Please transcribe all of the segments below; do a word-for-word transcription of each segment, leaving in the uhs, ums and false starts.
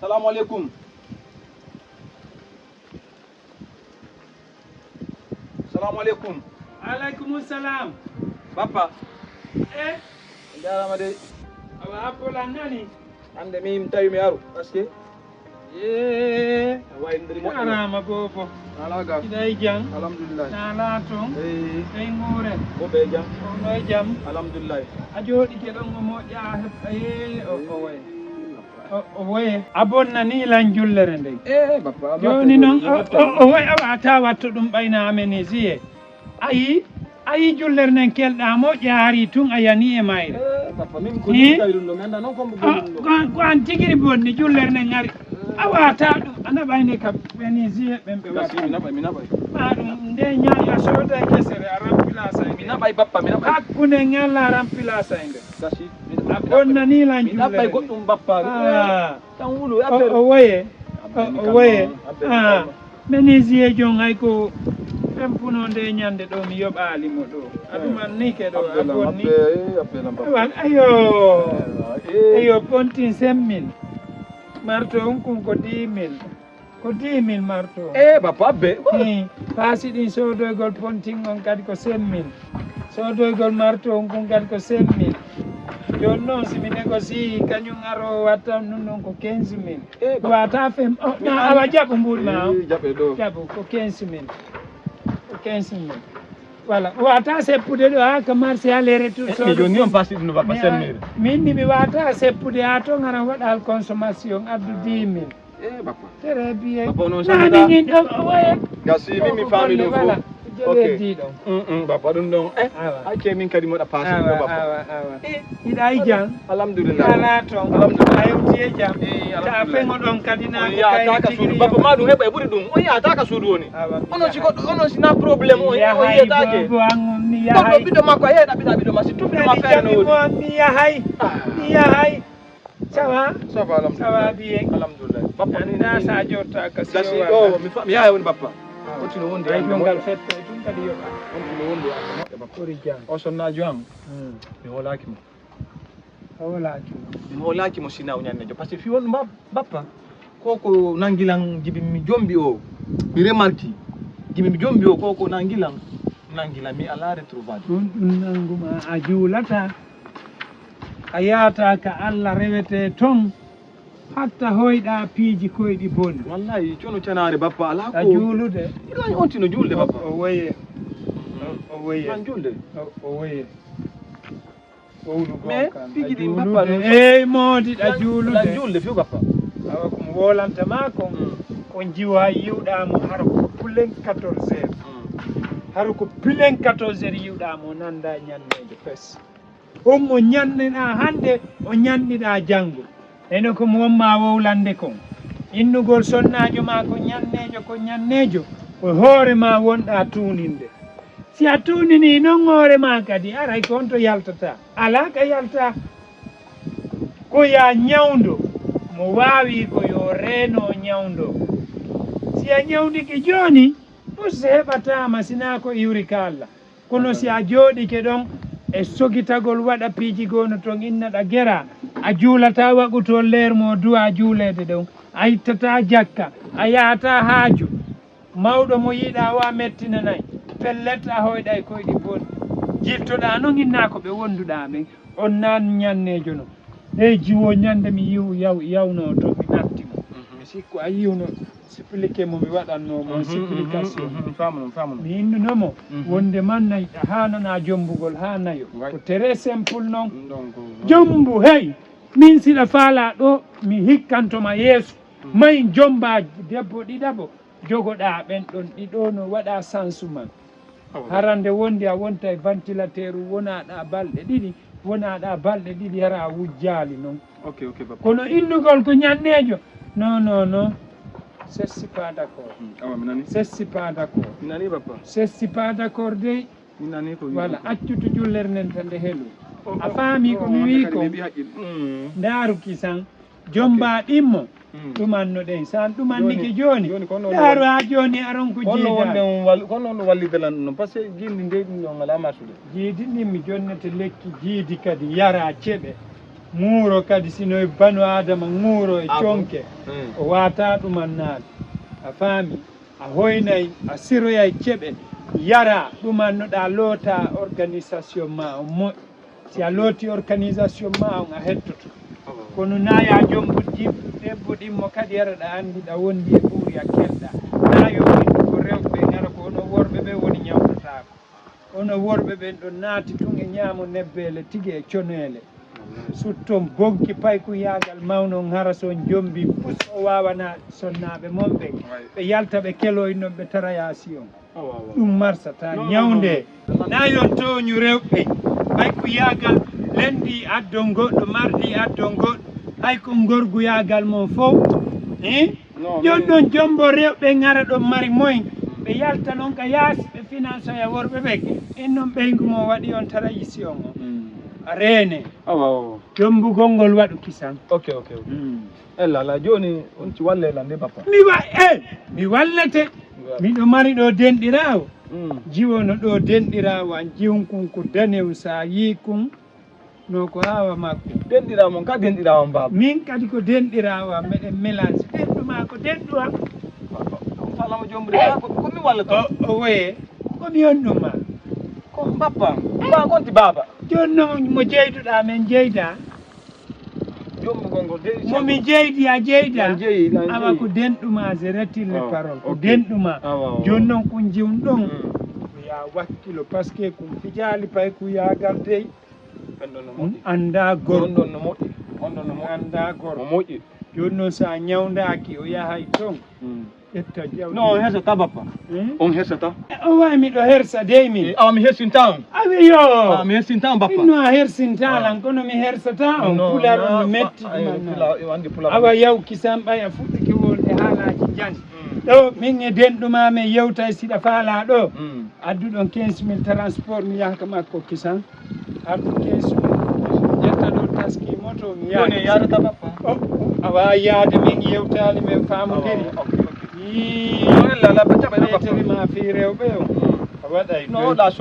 Salamu aleykum. Salamu aleykum. Aleykum salam. Bappa. Eh? On jarama dey. Awa Apol an nani? Hande min tawi mi aru, parce que Eh, a wawi ndiri moƴƴo. Jarama bobo. Ala ga. Iɗa e jam? Alhamdulillah. Nala ton? Eh. Ɓey nguure? Ko ɓe jam? Kono e jam? Alhamdulillah. A jooɗike ɗon o moƴƴa a heɓ-, eh, o, o wayi. O, o woye, a bonnani lan jullere nden. Eh, bappa, a Joni non, o, o, o woye, awa, a tawa watto ɗum ɓayna amen e siye. Ayi, ayi jullere nden kelɗa moƴƴa, ari tun a yani e mayre. Eh, bappa, min ko Hi? Ni tawi ɗum ɗo, mi anda non ko mbo O, ɗum ɗo. Ko an, ko an tigiri bonni jullere nden ari. A wata ɗum, a naɓay ne kam, ɓeni siye ɓen ɓe Gasi, wata. Mi naɓay, mi naɓay. Ma ɗum, nde ñaala soda kesere, a rampilasa. Mi naɓay, bappa, mi naɓay. Hakkunde ñaala a rampilasa nde. Gasi, mi A bonnani lan mi naɓay jullere. Goɗɗum, bappa. Ah. Tan wulu, o, affaire. O woye. O, o woye. Ah. Menuisier jon hay ko fempuno nde ñande ɗo mi yoɓali mo ɗo. Aɗum annike ɗo a bonni. Wan ayo. Ayo pontin cinq mille. Marto on kun ko dix mille. Ko dix mille marto. Eh, bappa, abbe. Hi, paasi ɗin sodoygol pontin on kadi ko cinq mille. Sodoygol marto on kun kadi ko cinq mille. Joni noon si mi négocie kañum aro watta ɗum ɗon ko quinze mille. Eh, ba- Wata fem, oh, na awa jaɓu mbuuɗi ma o. Eh, jaɓe ɗo. Jaɓu ko quinze mille. Ko quinze mille. Voilà, wata seppude ɗo ha ka marché aller retour. Eh, sodo mi joni on pasi ɗum no bappa mi a- semmere. Min ni mi wata seppude ha to ngara waɗal consommation addu dix mille. Eh, bappa. Très bien. Bappa, onon Nani sannda. Ñin ɗo o woye. Gasi, min mi faami ɗum fof. Voilà. Ok. Jeɗeɗi ɗon. Mm, mm, bappa, ɗum ɗon. Eh, awa. Acce min kadi moɗa paasi ɗum ɗo, bappa. Awa, awa. Eh, iɗa e jam? Alhamdulillah. Ala ton. Alhamdulillah. A hewti e jam? Eh, ta alhamdulillah. Feŋo ɗon kadi na on ko yahata ka suudu. Bappa, ma ɗum heɓa e ɓuri ɗum. On yahata ka suudu woni. Awa, mi onon si yahay. Goɗɗo, onon si na problème on, on yahata ke. Goɗɗo ɓiɗɗo makko, a yeeɗa ɓiɗɗa ɓiɗɗo ma. Si tubbi ma fere no woni. Mi yahay. Ah. Mi yahay. Ça va? Ça va, alhamdulillah. Ça va bien. Alhamdulillah. Bappa, anda sa jotta ka si. Gasi ɗo, mi fa-, mi yahay woni bappa. Ah. Otino wondi. Ay, jongal fetto e tun kadi yoɓa. Otino wondi. Ɓuri jam. O sonnaajo am. Hmm. Mi hoolaaki mo. A wolaaki mo? Mi hoolaaki mo sina o ñannejo. Parce que fi won ba-, bappa. Ko ko nangilan jibi mi jombi o. Mi remarki. Jibi mi jombi o, ko ko nangilan. Nangilan mi ala retrouvade. Ɗum, ɗum nanguma a juulata. A yaata ka Allah rewete ton. Hatta hoyɗa piiji koyɗi bonni. Wallahi, cono canaare bappa, ala ko. A juulude. Ilahi on tino juulde bappa. O, o woye. O, o woye. Lan juulde. O, o woye. Wowlu mais gonka, tigi ɗin bappa non. Ey moodi ɗa juulude. Lan juulde fiw bappa. Awa ko mo wolanta ma kon. Mm. On jiwa yiwɗa mo haro ko pulen quatorze heures. Mm. Haro ko pulen quatorze heures yiwɗa mo nanda ñannejo fes. On mo ñanneɗa hande, o ñanniɗa janngo. Eno ko mo wonma wowlande kon. Innugol sonnaajo ma ko ñanneejo, ko ñanneejo, ko hoore ma wonɗa tuuninde. Si a tuunini non hoore ma kadi, aray ko on to yaltata. Alaa ka yalta. Ko ya ñawndo, mo waawi ko yo reeno ñawndo. Si a ñawndike jooni, ɗus heɓataama sinaa ko iwri ka Allah. Kono si a jooɗike ɗon e sogitagol waɗa piiji goo no ton inna ɗa gera, a juulata waɗugol leer mo duwa juuleede ɗon, a ittata jakka, a yahata haaju, mawɗo mo yiɗa o a mettinanay, pellet a hoyɗay koyɗi bonni. Jiltoɗa non inna ko ɓe wonduɗa ɓen, on nan ñanneejo no. Ɗe jiwo ñande mi yiw-, yaw-, yawno to mi natti mo. Mhm. Mi sikku a yiwno. Expliqué mo mi waɗanno mo, mhm, explication. Mhm, mhm, famu non, famu non. Mi innuno mo, mhm, wonde man nayi, hanana jombugol ha nayo. Way. Ko très simple non. Donc, jombu, hey, min siɗa faala ɗo, mi hikkantoma yeeso. Mhm. Mayin jomba debbo ɗiɗaɓo, jogoɗa ɓen ɗon ɗiɗo no waɗa sansu man. Awa. Harande wondi a wonta e ventilateur wonaɗa balɗe ɗiɗi, wonaɗa balɗe ɗiɗi hara a wujjaali non. Ok, ok, baba. Kono innugol ko ñanneejo. Non, non, non. Je suis pas d'accord. Hmm, awa, mi nani. Je suis pas d'accord. Mi nani, baba. Je suis pas d'accord de. Mi nani ko wi'i. Voilà, accutu jullere nden tan nde helu. O, o, a faami ko mi wi'i ko? Mi ɓi haqqil. Hmm. Ndaaru kisan. Jomba ɗimmo. Mm. Ɗumanno ɗen. San ɗumannike jooni, jooni, jooni, kono no ndaaro haa jooni aron ko kono no wonde jiidaade. On wal-, kono no wallide lan ɗum, parce que jiidi ndey ɗum ɗon alaa marsude. Jiidi ndin mi jonnete lekki jiidi kadi yara ceɓe. Ŋuuro kadi, sino e banu Aadama ŋuuro e conke, o waata ɗuman naade. A faami? A hoynay, a siroyay ceɓe, yara, ɗuman no ɗa loota organisation ma on moƴƴi. Si a looti organisation ma on, a hettoto. Kono na ya jombo debbo ɗimmo kadi, ara ɗa anndi ɗa wondi e ɓuuri a kelɗa. Na yo windu ko rewɓe ɓe ngara, ko onon worɓe ɓe woni ñawtataako. Onon worɓe ɓen ɗon naati tun e ñaamo nebbeele tigi e coneele. Sutton bonki paykuyaagal mawno on, hara si on jombi fus o waawana sonnaaɓe mon ɓen. Ɓe yalta ɓe keloy non ɓe taraya si on. Ɗum marsata ñawnde. Na yo tooñu rewɓe. Paykuyaagal lendi addon goɗɗo, mardi addon goɗɗo. Hay ko ngorguyaagal mon fow. Hein? Jon ɗon jombo rewɓe ngara ɗon mari moyen, ɓe yalta non ka yaasi, ɓe finansoya worɓe ɓe. En non ɓeyngu mo waɗi on tara yisi on o. A reene. Awa, awa. Jombugol ngol waɗu kisan. Ok, ok, ok. Mm. Ella, la, jooni on ci walle la nde bappa. Mi wa-, eh, mi wallete. Miɗo mari ɗo denɗiraawo. Mm. Jiwono ɗo denɗiraawo an, jiwun kun ko danew sa yii kun. No ko awa makko. Denɗiraawo mon ka denɗiraawo baaba. Min kadi ko denɗiraawo am, meɗen mélange. Denɗu ma ko denɗu am. Falama jomri ka ko, ko mi walla to. O, o woye, ko mi on ɗum ma. Ko bappa. Ba gonti baaba. Jooni noon mo jeyduɗaa men jeyda. Jommugol ngol de. Mo mi jeydi a jeyda. Lan jeyi, lan jeyi. Awa ko denɗu ma, je retire les paroles. Ko denɗu ma. Awa, awa. Jooni noon kun jiwun ɗon. Mm. Ko ya wakkilo, parce que kun fijaali pay ku yaagal dey. On ɗon no moƴƴi. Anndaa gorko. On ɗon no moƴƴi. On ɗon no moƴƴi. Anndaa gorko. No moƴƴi. Jooni noon, so a ñawndaaki, o yahay toon. Mm. Ƴetta jawdi. No, on hersata, bappa. Hmm? On hersata. O wayi miɗo hersa dey min. Eh, awa mi hersinta on. Awi yo. Awa mi hersinta on, bappa. Min no a hersinta lan, kono mi hersata on. No, pular on no, no metti. Awa yaw kisan ɓay a fuɗɗike wolde haalaaji jan. Mm. Ɗo min e denɗu ma min yewtay siɗa faalaa ɗo. Mm. Adduɗon quinze mille transport mi yaha ka makko kisan. Addu quinze mille. Ƴetta ɗo taski moto mi yaha. Woni yaadata bappa. O, a waawi yaade min yewtaali min faamondiri. Awa, ok, ok. Yii. Woni la, la, ba, taɓa, bappa. Ɓeytiri ma fii rewɓe o. Mm. A waɗay no douce.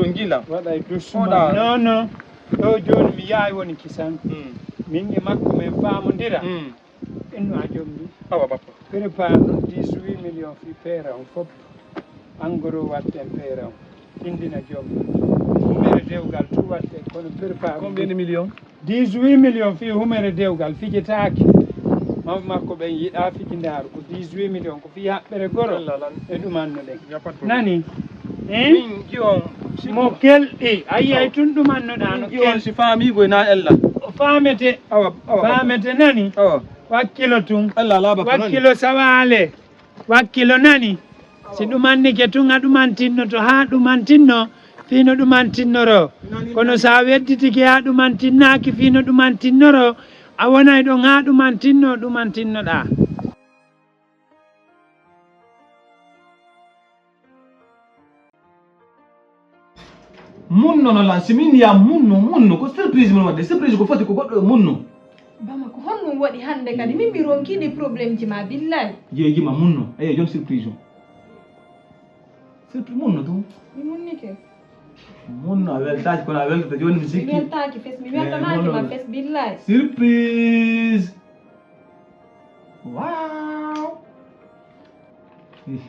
Waɗay doucement. Non, non. Ɗo jooni mi yahay woni kisan. Mm. Min e makko min faamondira. Mm. Inno a jombi. Awa bappa. Prépare non dix-huit millions fii peera on fof. Angoro watten peera on. Indina jombi. Humere dewgal tu watte kono prépare. Combien de millions? Dix-huit millions fii humere dewgal fijetaaki. Mawɓe makko ɓen yiɗa fijindaaru ko dix-huit millions ko fii haɓɓere goro. E ɗumanno ɗen. Nani? Eh? Min jiyon. Mo kelɗi. A yiyay tun ɗumanno ɗa no kelɗi. Si faami go na ella. O faamete. Awa, awa. Faamete nani? Awa. Wakkilo tun. Ella laba ko nani? Wakkilo sawaale. Wakkilo nani? Si ɗumannike tun a ɗumantinnoto haa ɗumantinno, fii no ɗumantinnoro. Kono so a wedditike haa ɗumantinnaaki fii no ɗumantinnoro, a wonay ɗon haa ɗumantinno, ɗumantinnoɗaa. Munno no lan, si min ya munno, munno, ko surprise mun wadde, surprise ko foti ko goɗɗo e munno. Bama, ko honɗum waɗi hannde kadi? Min mi ronkiiɗi problème ji ma, billahi. Jeeji ma munno, ayo, jom surprise o. Surprise munno tun. Mi munnike. Munno, a weltaaki, kono a weltata jooni mi sikki. Mi weltaaki fes, mi weltanaaki ma fes, billahi. Surprise. Wow.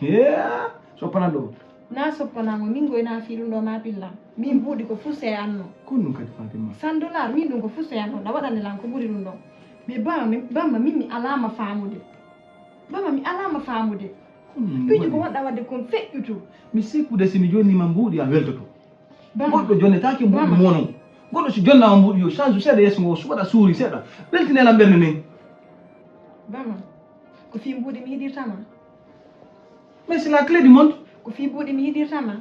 Yeah. Soppana ɗo. Na soppanango, min goy na fii ɗum ɗo ma pillan. Min buuɗi ko fuu se anno. Ko ɗum kadi Fatima. Cent dollars, min ɗum ko fuu se anno. Ɗa waɗande lan ko ɓuri ɗum ɗon. Mais bama, mi, bamma min mi alama faamude. Bamma mi alama faamude. Ko ɗum piiji ko waɗi? Wonɗa waɗde kon feƴƴutu. Mi sikkude si mi jonni ma mbuuɗi a weltoto. Bama. Goɗɗo jonnetaake mbuuɗi. Bama. Mono. Goɗɗo si jonna ma mbuuɗi yo change seeɗa yeeso ngo waɗa suuri seeɗa. Weltine lan ɓernde nden. Bama. Ko fii mbuuɗi mi yiɗirta ma. Mais c'est la clé du monde. Ko fii buuɗi mi yiɗirta ma.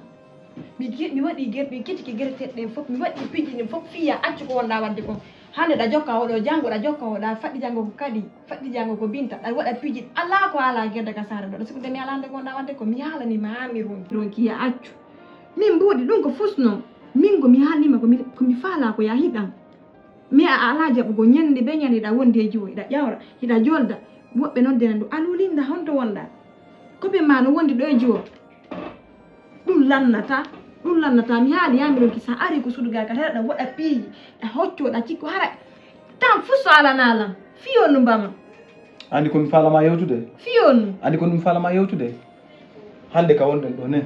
Mi gi-, mi waɗi ger-, mi gitike gere teɗɗe ɗen fof, mi waɗi piiji ɗin fof fii ya accu ko wonɗa waɗde kon. Hannde ɗa jokka oɗo janngo, ɗa jokka oɗa faɗɗi janngo ko kadi, faɗɗi janngo ko binta, ɗa waɗa piiji ɗi alaa ko alaa gerde ka saare ɗo. Ɗa sikkude mi alaa nde ko wonɗa waɗde kon, mi haalani ma haa mi ronki. Ronki ya accu. Min mbuuɗi ɗum ko fusno. Min ko mi haalnima ko mi, ko mi faalaa ko ya hiɗan. Mais a alaa jaɓugol ñannde bee ñannde hiɗa wondi e jiwo, hiɗa ƴawra, hiɗa jolda. Woɓɓe noddene ndu, "Aluu Linda, honto wonɗaa?" Ko ɓe ma no wondi ɗo e jiwo. Ɗum lannata, ɗum lannata. Mi haali yaa mi ronki, so a arii ko suudu gaa ka hera, ɗa waɗa piiji, ɗa hocco, ɗa cikko, hara Tan fuu so alanaa lan, fiyonnu mbama. Andi ko mi faalama yewtude? Fiyonnu. Andi ko mi faalama yewtude? Hannde ka wonɗen ɗo nen.